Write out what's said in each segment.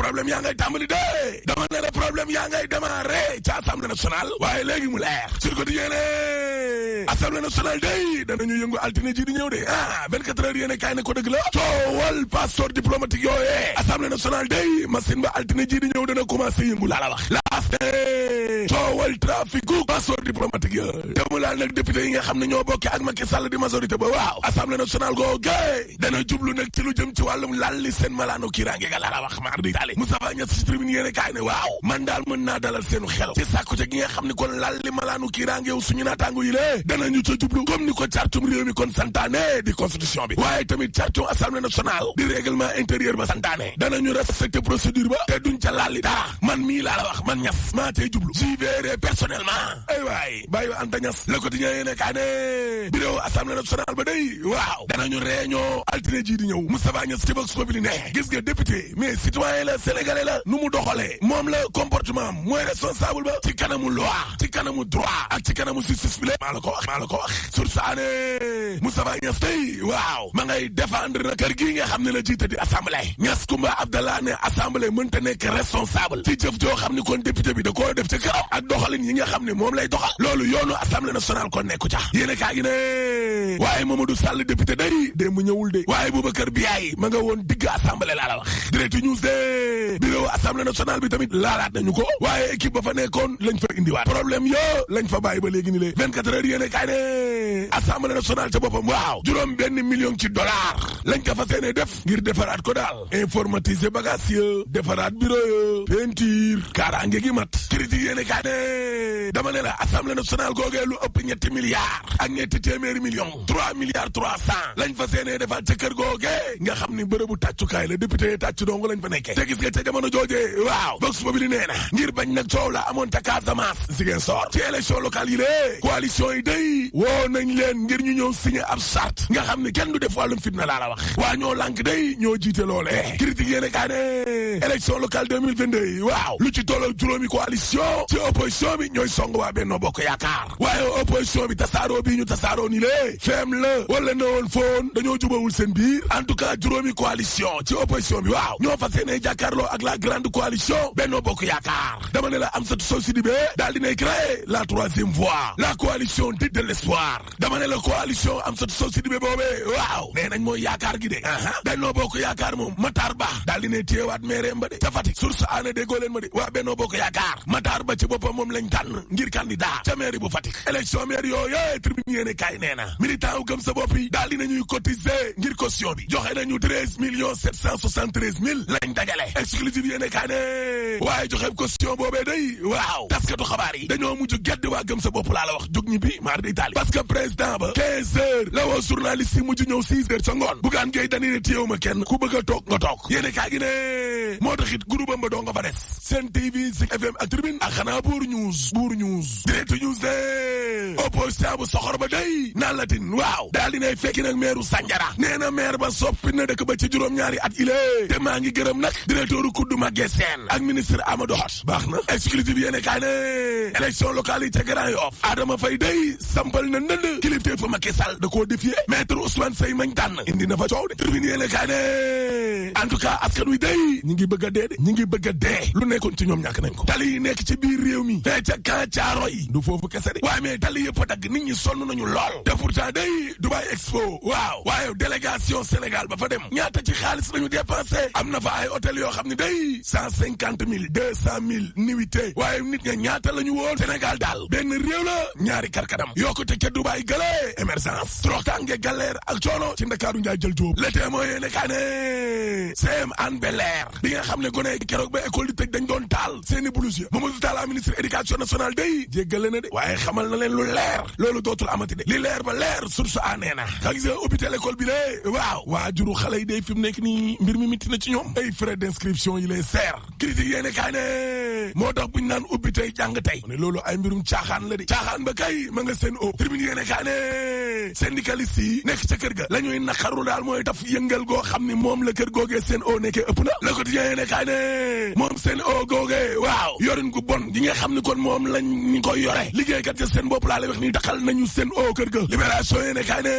problème yaa ngay tàmbali de dama ne la problème yaa ngay démarré ci assemblée nationale waaye léegi mu leer sur quotidien assemblée nationale day danañu yëngu altine ji di ñëw de 24 heures yéene kaay ne ko dëgg la coowal passeport diplomatique yooyee assemblée nationale day machine ba altine ji di ñëw dana commencé yëngu laa la wax laas coowal traficu passeport diplomatique ya te mu laal nag député yi nga xam ne ñoo bokkee ak Macky Sall di majorité ba waaw assemblée nationale googe dana jublu nag ci lu jëm ci wàllum lalli seen malaanu kiiraange ga laa la wax maar di taali Moustapha Niasse ci tribune yéene kaay ne waaw man daal mën naa dalal seenu xel ci sàkku ca gi nga xam ne kon lalli malaanu kiiraange yow suñu naataango yi lée danañu ca jublu comme ni ko cartum réew mi kon santaane di constitution bi waaye tamit cartum assemblée nationale di règlement intérieur ba santaane danañu respecté procédure ba te duñ ca lalli dara man mii laa la wax man Niasse maa tey jublu j'y verrai personnellement ay waay bàyyi wa Anta Niasse Le Quotidien yéene kaay ne bureau assemblée nationale ba day waaw danañu réunion altine ji di ñëw Moustapha Niasse ci Vox Populi ne gis nga député mais citoyen la sénégalais la nu mu doxalee moom la comportement mooy responsable ba ci kanamu loi ci kanamu droit ak ci kanamu justice bi maa la ko wax sur saane Moustapha Niasse tey waaw ma ngay défendre na kër gi nga xam ne la jiite di assemblée Niasse Koumba Abdallah ne assemblée mënta nekk responsable ci jëf joo xam ne kon député bi da koo def ci këram ak doxalin yi nga xam ne moom lay doxal loolu yoonu assemblée nationale kon nekku ca yéene kaa gi ne waaye Mamadou Sall député day démb ñëwul de waaye Boubacar Biaye ma nga woon digg assemblée laa la wax direct news de bureau assemblée nationale bi tamit laalaat nañu ko waaye équipe ba fa nekkoon lañ fa indiwaat problème yo lañ fa bàyyi ba léegi ni le 24 heures yéene kaay ne assemblée nationale ca boppam waaw juróom benn million ci dollar lañ ko fa seene def ngir defaraat ko daal informatiser bagage ya defaraat bureau ya peinture kaaraange gi mat critique yéene kaay ne dama ne la assemblée nationale googee lu ëpp ñetti milliards ak ñetti téeméeri million 3 milliards 300 lañ fa seenee defaat ca kër googee nga xam ni bërëbu tàccukaay la député tàccu dong lañ fa nekkee te gis nga ca jamono joojee waaw Vox Populi nee na ngir bañ nag coow la amoon ca Casamance Ziguinchor ci élection locale yi lée coalition yi day woo nañ leen ngir ñu ñëw signé ab charte nga xam ni kenn du def wàllum fitna laa la wax waa ñoo lànk day ñoo jiite loolee critique yéene kaa ne élection locale 2022 yi waaw lu ci tolloo juróomi coalition ci opposition bi ñooy song waa Benno Bokk Yaakaar waaye opposition bi tasaaroo bii ñu tasaaroo ni lée feem la wala na woon foon dañoo jubawul seen biir en tout cas juróomi coalition ci opposition bi waaw ñoo fas yéene jàkkaarloo ak la grande coalition Benno Bokk Yaakaar dama ne la Amsatou Sow Sidibé daal dinay créer la troisième voie la coalition dite de l'espoir dama ne la coalition Amsatou Sow Sidibé boobee waaw nee nañ mooy yaakaar gi de Benno Bokk Yaakaar moom Matar Ba daal dinay téyewaat maire ba de ca Fatick source aane déggoo leen ma de waa Benno Bokk Yaakaar Matar Ba ci boppam moom lañ tànn ngir candidat ca maire bu Fatick élection maire yooyu tribune yéene kaay nee na militant wu gëm sa bopp yi daal dinañuy cotiser ngir caution bi joxe nañu 13 millions 773 mille lañ dajale exclusive yéene kaay ne waaye joxe caution boobee day waaw taskatu xabaar yi dañoo mujj gedd waa gëm sa bopp laa la wax jóg ñi bi maar di taali parce que président ba 15 heures la woo journaliste yi mujj ñëw 6 heures sa ngoon Bougane Gueye Dany ne téyewu ma kenn ku bëgg a toog nga toog yéene kaay gi ne moo taxit groupe am ba doo nga fa des Sen TV Zik FM ak Tribune ak xanaa buur news direct news de opposition bu soxor ba day naan latin waaw daal dinay fekki nag maire Sandiara nee na maire ba soppi na dëkk ba ci juróom-ñaari at ilee te maa ngi gërëm nag directeur u Kudu Maguette Sène ak ministre Amadou Hott baax na exclusive yéene kaay ne élection locale yi ca Grand Yoff Adama Faye day sampal na ndënd kilifteef fa Macky Sall da koo défier maître Ousmane Seye mañ tànn indi na fa coow de tribune yéene kaay ne en tout cas askan wi day ñi ngi bëgg a dee de ñi ngi bëgg a dee lu nekkoon ci ñoom ñàkk nañ ko tali yi nekk ci biir réew mi fee ca Camp Thiaroye du foofu kese de waaye mais tali yëpp a dagg nit ñi sonn nañu lool te pourtant day Dubai Expo waaw waaye délégation Sénégal ba fa dem ñaata ci xaalis lañu dépensé am na fa ay hôtel yoo xam ne day 150 000 200 000 nuitées waaye nit ña ñaata la ñu woon Sénégal daal benn réew la ñaari karkadam yokkute ca Dubai gale émergence toroxtaange galère ak coono ci Ndakaaru njaay jël jóob le témoin yéene kaa ne CM Hann Bel-Air bi nga xam ne gone keroog ba école di tëj dañ doon taal seeni blouse ya Mamadou Talla ministre éducation nationale day jéggale na de waaye xamal na leen lu leer loolu dootul amati de li leer ba leer source a nee na xa gis nga ubbite l'école bi lée waaw waajuru xale yi day fi mu nekk nii mbir mi mitti na ci ñoom ay frais d'inscription yi lay seer critique yéene kaay ne moo tax buñ naan ubbi tey jàng tey ne loolu ay mbirum caaxaan la de caaxaan ba kay ma nga seen o tribune yéene kaay ne syndicaliste yi nekk ca kër ga la ñuy naqaru daal mooy taf yëngal goo xam ni moom la kër googee seen o nekkee ëpp na Le Quotidien ne kaay ne moom seen o googee waaw yorin gu bon gi nga xam ni kon moom lañ ñu koy yore liggéeykat ca seen bopp laa lay wax ni taxal nañu seen o kër ga Libération yi ne kaay ne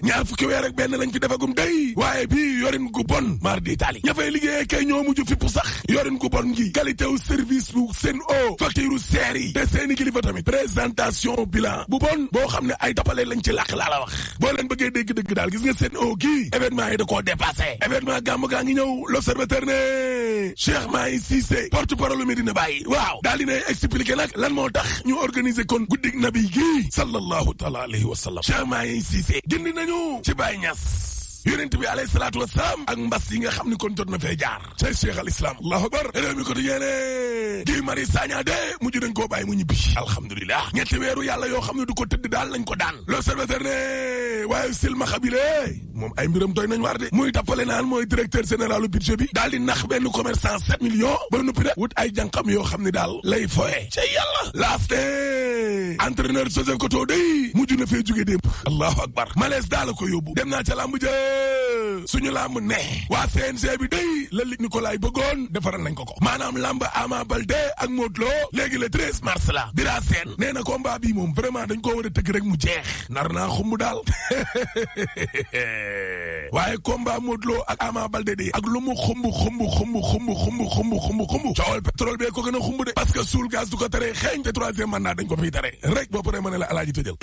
ñaar fukki weer ak benn lañ fi defagum day waaye bii yorin gu bon mar di tali ña fay liggéeyee kay ñoo mujj fippu sax yorin gu bon gi qualité wu service bu seen o facture seer yi te seeni kilifa tamit présentation bilan bu bon boo xam ne ay tapale lañ ci làq laa la wax boo leen bëggee dégg dëgg daal gis nga seen o gii événement yi da koo dépassé événement gàmmu gaa ngi ñëw l'Observateur ne Cheikh Mahi Cissé porte-parole Medina Baye waaw daal di ne expliqué nag lan moo tax ñu organiser kon guddig nabi gii sallallahu taala alayhi wa sallam Cheikh Mahi Cissé gindi nañu ci Baye Niass yonent bi alayhi salaatu wasalaam ak mbas yi nga xam ni kon jot na fee jaar ca Cheikh al Islam allahu akbar réew mi ko di yéene Guy Marius Sagna de mujj nañ koo bàyyi mu ñibbi alhamdulilah ñetti weeru yàlla yoo xam ne du ko tëdd daal lañ ko daan L'Observateur ne waaye silmaxa bi lee moom ay mbiram doy nañ waar de muy tappale naan mooy directeur général budget bi daal di nax benn commerçant 7 millions ba noppi de wut ay jànqam yoo xam ne daal lay foye ca yàlla laaste entraîneur Joseph Koto day mujj na fee jóge démb allahu akbar malaise daal la ko yóbbu dem naa ca làmb ja suñu làmb ne waa CNG bi day la Luc Nicolaï bëggoon defaral nañ ko maanaam làmb Ama Baldé ak Modou Lo léegi le 13 mars la Bira Sène nee na combat bi moom vraiment dañ koo war a tëgg rek mu jeex nar naa xumb daal waaye combat Modou Lo ak Ama Baldé de ak lu mu xumb coowal pétrole bee ko gën a xumb de parce que suul gaz du ko tere xeeñ te troisième mandat dañ ko fiy tere rek boo paree ma ne la alaaji tëjal